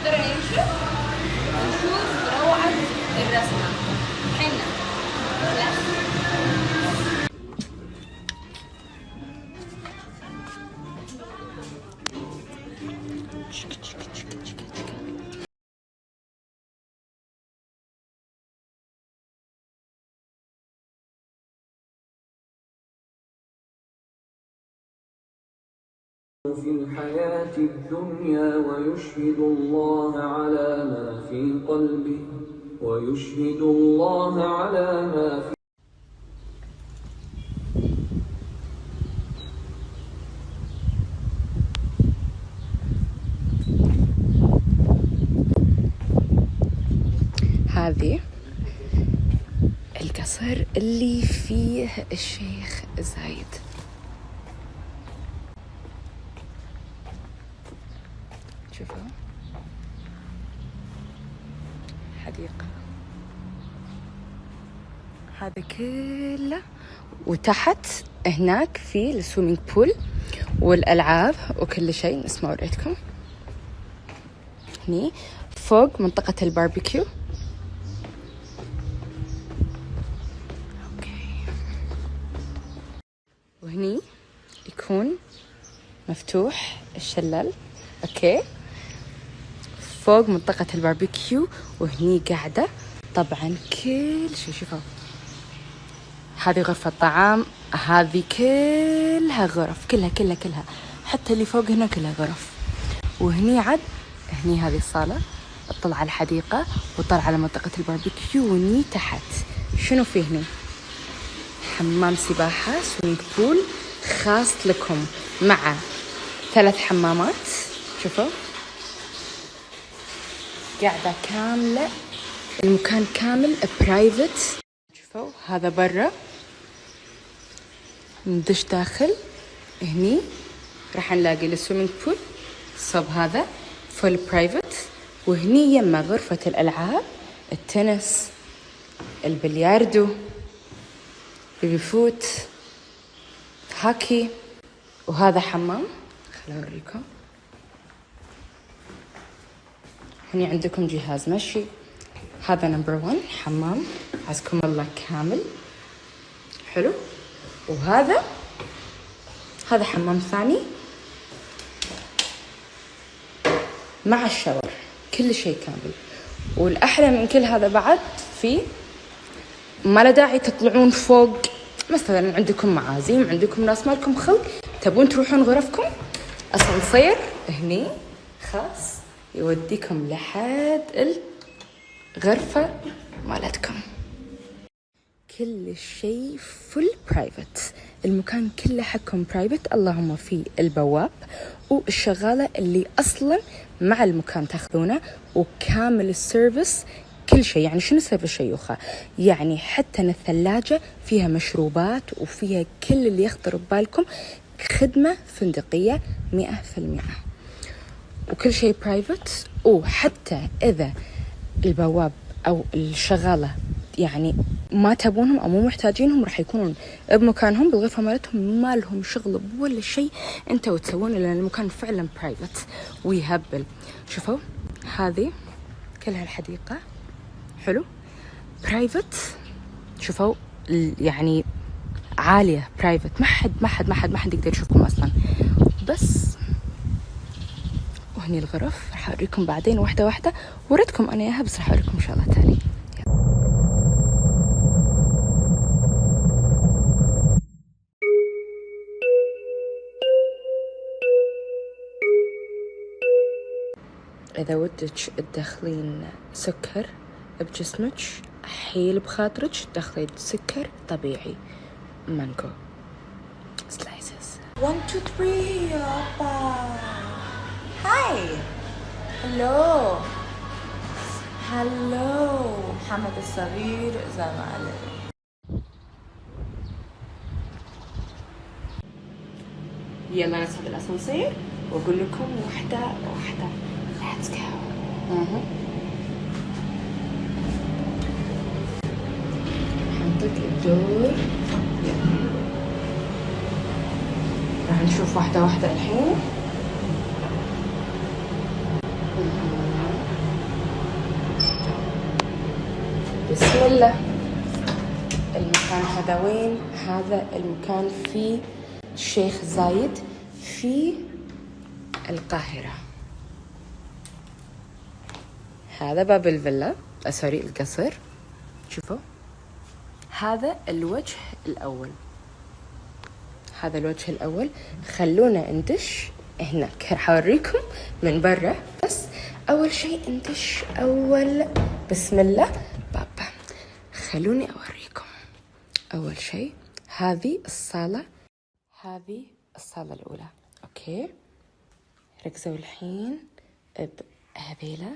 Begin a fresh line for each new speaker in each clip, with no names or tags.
الذرة ينشف ونشوف روعة الرسمة. حنة فلاش.
في الحياة الدنيا ويشهد الله على ما في قلبه ويشهد الله على ما في
هذه القصر اللي فيه الشيخ زايد. شوفوا حديقة، هذا كله، وتحت هناك في ال swimming pool والألعاب وكل شيء نفس ما وريتكم. هني فوق منطقة ال barbecue. okay، وهني يكون مفتوح الشلال. okay، فوق منطقة الباربيكيو، وهني قاعدة طبعا كل شيء. شوفوا هذه غرفة طعام، هذه كلها غرف، كلها كلها كلها، حتى اللي فوق هنا كلها غرف. وهني عاد هني هذه الصالة تطلع على الحديقة وتطلع على منطقة الباربيكيو. وهني تحت شنو في هني؟ حمام سباحة، swimming pool خاص لكم مع 3 حمامات. شوفوا قاعدة كاملة، المكان كامل private. شوفوا هذا برا، ندش داخل هني راح نلاقي ال swimming pool صب هذا full private. وهني يما غرفة الألعاب، التنس، البلياردو، baby foot، hockey. وهذا حمام، خليني أوريكم. هني عندكم جهاز مشي. هذا number 1 حمام، عزكم الله كامل حلو. وهذا حمام ثاني مع ال shower، كل شيء كامل. والأحلى من كل هذا بعد في ما له داعي تطلعون فوق، مثلا عندكم معازيم، عندكم ناس مالكم خلق تبون تروحون غرفكم، أسانسير هني خاص يوديكم لحد الغرفة مالتكم. كل شيء full private، المكان كله حقكم private، اللهم في البواب والشغالة اللي أصلا مع المكان تاخذونه، وكامل ال service كل شيء. يعني شنو service شيوخة؟ يعني حتى إن الثلاجة فيها مشروبات وفيها كل اللي يخطر ببالكم، خدمة فندقية 100%، وكل شيء private. وحتى إذا البواب أو الشغالة يعني ما تبونهم أو مو محتاجينهم، راح يكونون بمكانهم بالغرفة مالتهم، ما لهم شغل ولا شيء انتوا تسوونه، لأن المكان فعلا private ويهبل. شوفوا هذه كلها الحديقة، حلو private. شوفوا يعني عالية private، ما حد ما حد ما حد ما حد يقدر يشوفكم أصلا. بس وهني الغرف راح أوريكم بعدين واحدة واحدة، وريتكم أنا إياها بس راح أوريكم إن شاء الله تاني. إذا ودك تدخلين سكر بجسمك حيل بخاطرك، تدخلين سكر طبيعي mango slices.
1 2 3 أوبا. hi hello hello محمد الصغير زمالك.
يلا نصعد الأسانسير وأقول لكم واحدة واحدة. Let's go. حنطق الدور. يلا راح نشوف واحدة واحدة الحين. بسم الله. المكان هذا وين؟ هذا المكان في الشيخ زايد في القاهرة. هذا باب الفيلا، sorry، القصر. شوفوا، هذا الوجه الأول، هذا الوجه الأول. خلونا ندش هناك، راح أوريكم من برا، بس أول شيء ندش أول. بسم الله، باب. خلوني أوريكم أول شيء. هذه الصالة، هذه الصالة الأولى. okay، ركزوا الحين بهذيلا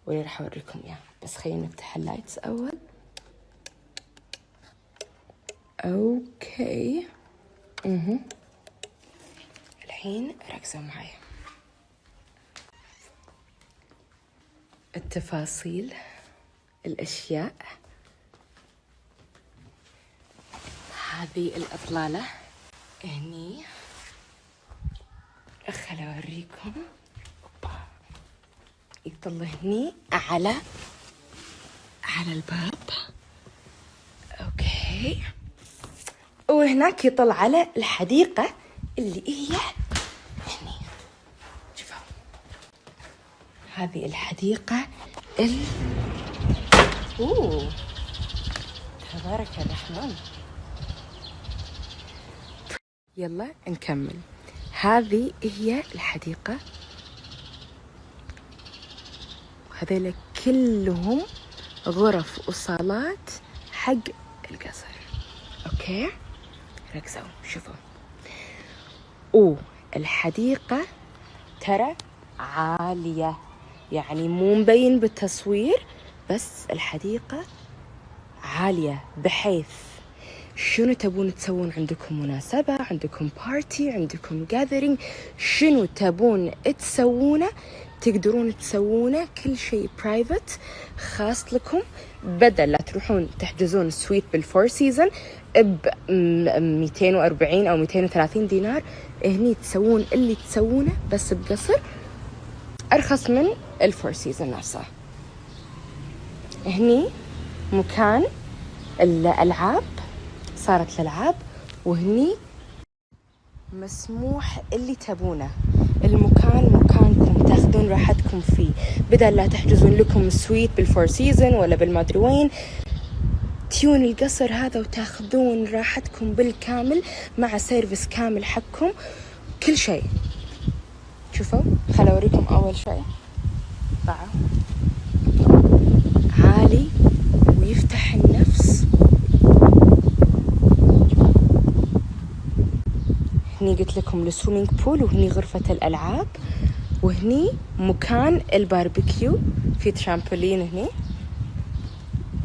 واللي راح أوريكم إياه، بس خلينا نفتح ال lights أول. okay، الحين ركزوا معي. التفاصيل، الأشياء، هذه الأطلالة هني. خل أوريكم. أوبا. يطل هني على الباب. okay، وهناك يطل على الحديقة اللي هي هني. شوفوا هذه الحديقة أوه، تبارك الرحمن. يلا نكمل. هذه هي الحديقة، وهذيلا كلهم غرف وصالات حق القصر. okay، ركزوا، شوفوا. والحديقة ترى عالية، يعني مو مبين بالتصوير، بس الحديقة عالية بحيث شنو تبون تسوون، عندكم مناسبة، عندكم party، عندكم gathering، شنو تبون تسوونه تقدرون تسوونه، كل شيء private خاص لكم، بدل لا تروحون تحجزون suite بال Four Seasons ب 240 او 230 دينار، هني تسوون اللي تسوونه بس بقصر ارخص من ال Four Seasons نفسه. هني مكان الالعاب، صارت الالعاب، وهني مسموح اللي تبونه. المكان مكانكم، تاخذون راحتكم فيه، بدل لا تحجزون لكم suite بال Four Seasons ولا بالمادري وين، تيون القصر هذا وتاخذون راحتكم بالكامل مع service كامل حقكم، كل شيء. شوفوا، خل اوريكم اول شيء. طلعوا عالي ويفتح النفس. هني قلت لكم ال swimming pool، وهني غرفة الألعاب، وهني مكان الباربيكيو، في ترامبولين هني.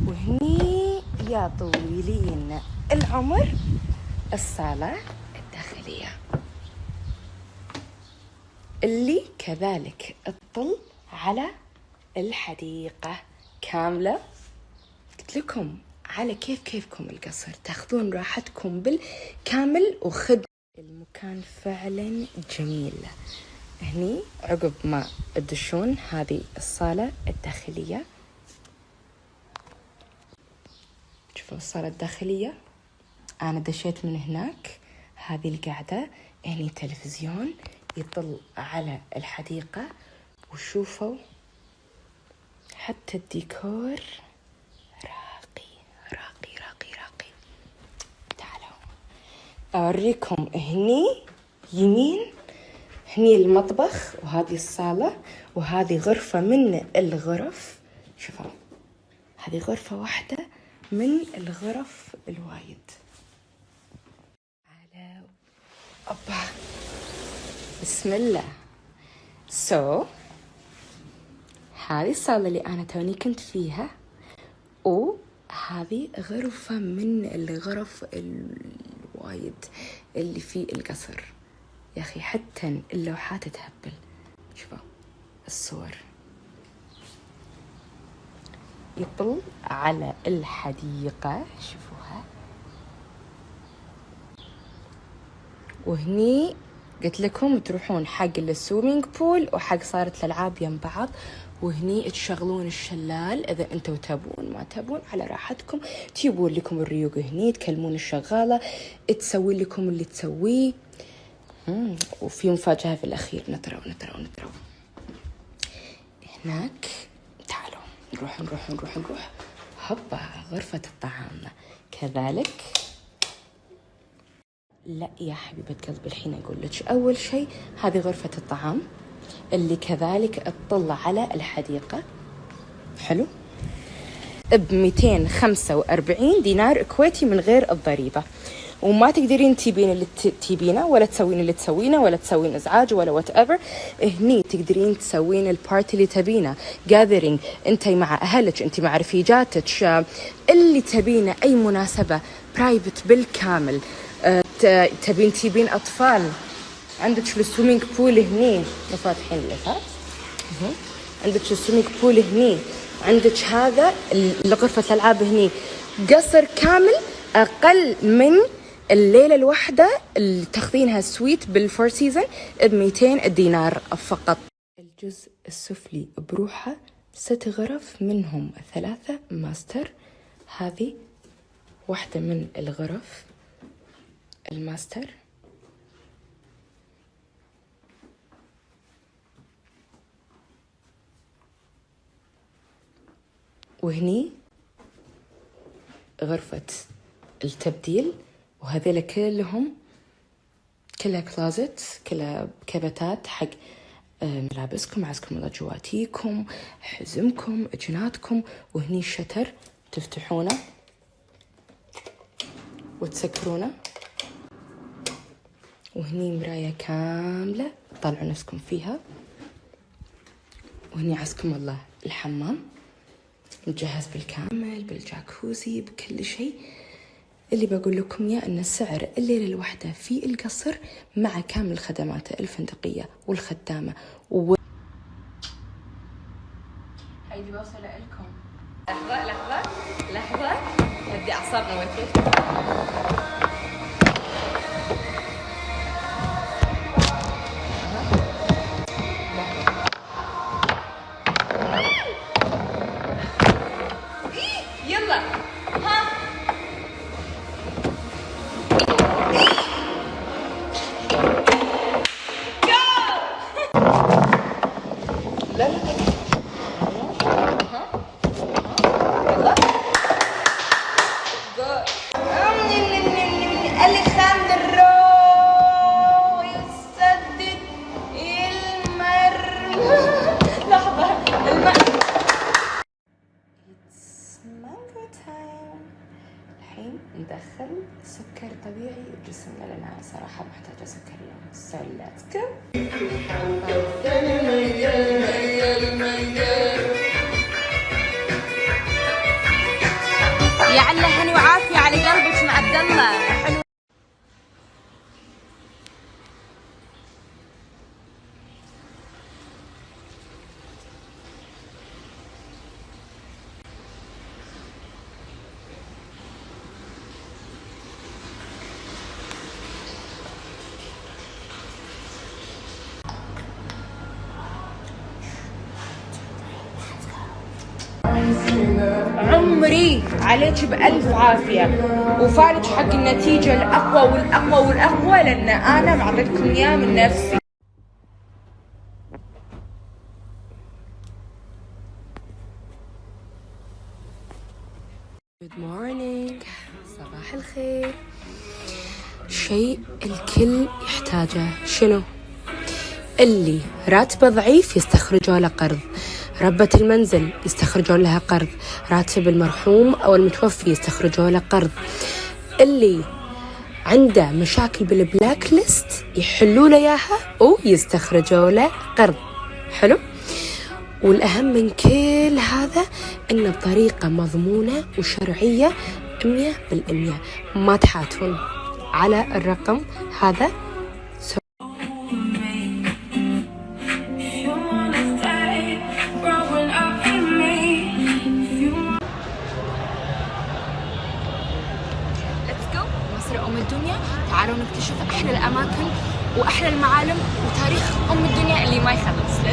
وهني يا طويلين العمر الصالة الداخلية اللي كذلك تطل على الحديقة كاملة. قلت لكم على كيف كيفكم القصر، تاخذون راحتكم بالكامل وخد المكان فعلا جميل. هني عقب ما تدشون هذه الصالة الداخلية، شوفوا الصالة الداخلية، أنا دشيت من هناك. هذه القعدة هني، تلفزيون يطل على الحديقة، وشوفوا حتى الديكور راقي راقي راقي راقي. تعالوا أوريكم هني يمين، هني المطبخ، وهذه الصالة، وهذه غرفة من الغرف. شوفوا هذه غرفة واحدة من الغرف الوايد. على أوبا، بسم الله. so هذه الصالة اللي أنا توني كنت فيها، وهذه غرفة من الغرف الوايد اللي في القصر. يا أخي حتى اللوحات تهبل، شوفوا الصور. يطل على الحديقة، شوفوها. وهني قلت لكم تروحون حق ال swimming pool وحق صالة الألعاب يم بعض، وهني تشغلون الشلال إذا أنتوا تبون ما تبون على راحتكم. تجيبون لكم الريوق هني، تكلمون الشغالة تسوي لكم اللي تسويه. وفي مفاجأة في الأخير. نطروا نطروا نطروا هناك. تعالوا نروح نروح نروح نروح. هبا غرفة الطعام كذلك. لا يا حبيبة قلبي، الحين أقول لك. أول شيء هذه غرفة الطعام اللي كذلك تطلع على الحديقة. حلو، ب245 دينار كويتي من غير الضريبة، وما تقدرين تبين اللي تبينه ولا تسوين اللي تسوينه ولا تسوين ازعاج ولا whatever. هني تقدرين تسوين ال party اللي تبينه، gathering، انت مع اهلك، انت مع رفيجاتك، اللي تبينه، اي مناسبه، private بالكامل. تبين تبين اطفال، عندك ال swimming pool هني، فاتحين اللي فات. عندك ال swimming pool هني، عندك هذا غرفة الألعاب هني. قصر كامل أقل من الليلة الواحدة اللي تاخذينها suite بال Four Seasons ب 200 دينار فقط. الجزء السفلي بروحه 6 غرف، منهم 3 ماستر. هذه واحدة من الغرف الماستر. وهني غرفة التبديل، وهذيلا كلهم كلها closet، كلها كبتات حق ملابسكم، عزكم الله، جواتيكم، حزمكم، جناتكم. وهني ال shutter تفتحونه وتسكرونه، وهني مراية كاملة تطالعوا نفسكم فيها. وهني عزكم الله الحمام مجهز بالكامل، بالجاكوزي، بكل شيء. اللي بقول لكم يا أن سعر الليلة الواحدة في القصر مع كامل الخدمات الفندقية والخدامة هيدي بوصل لكم. لحظة لحظة لحظة، هدي أعصابنا. وين يلا ها لا لا يلا جو. أليخاندرو يسدد المرمى. لحظة، It's mango time. الحين ندخل سكر طبيعي بجسمنا لأن أنا صراحة محتاجة سكر اليوم. So let's go. يا علا هني وعافية على قلبك مع عبد الله. حلو. عمري عليك بألف عافية، وفالك حق النتيجة الأقوى والأقوى والأقوى، لأن أنا معطيتكم إياه من نفسي. Good morning، صباح الخير. شيء الكل يحتاجه شنو؟ اللي راتبه ضعيف يستخرجوا له قرض، ربة المنزل يستخرجون لها قرض، راتب المرحوم أو المتوفي يستخرجوا له قرض، اللي عنده مشاكل بال black list يحلوا له إياها ويستخرجوا له قرض. حلو؟ والأهم من كل هذا إنه بطريقة مضمونة وشرعية 100%. ما تحاتون على الرقم هذا.
If you wanna stay growing up with me, if you
Let's go. مصر أم الدنيا. تعالوا نكتشف أحلى الأماكن. واحلى المعالم وتاريخ ام الدنيا اللي ما يخلص.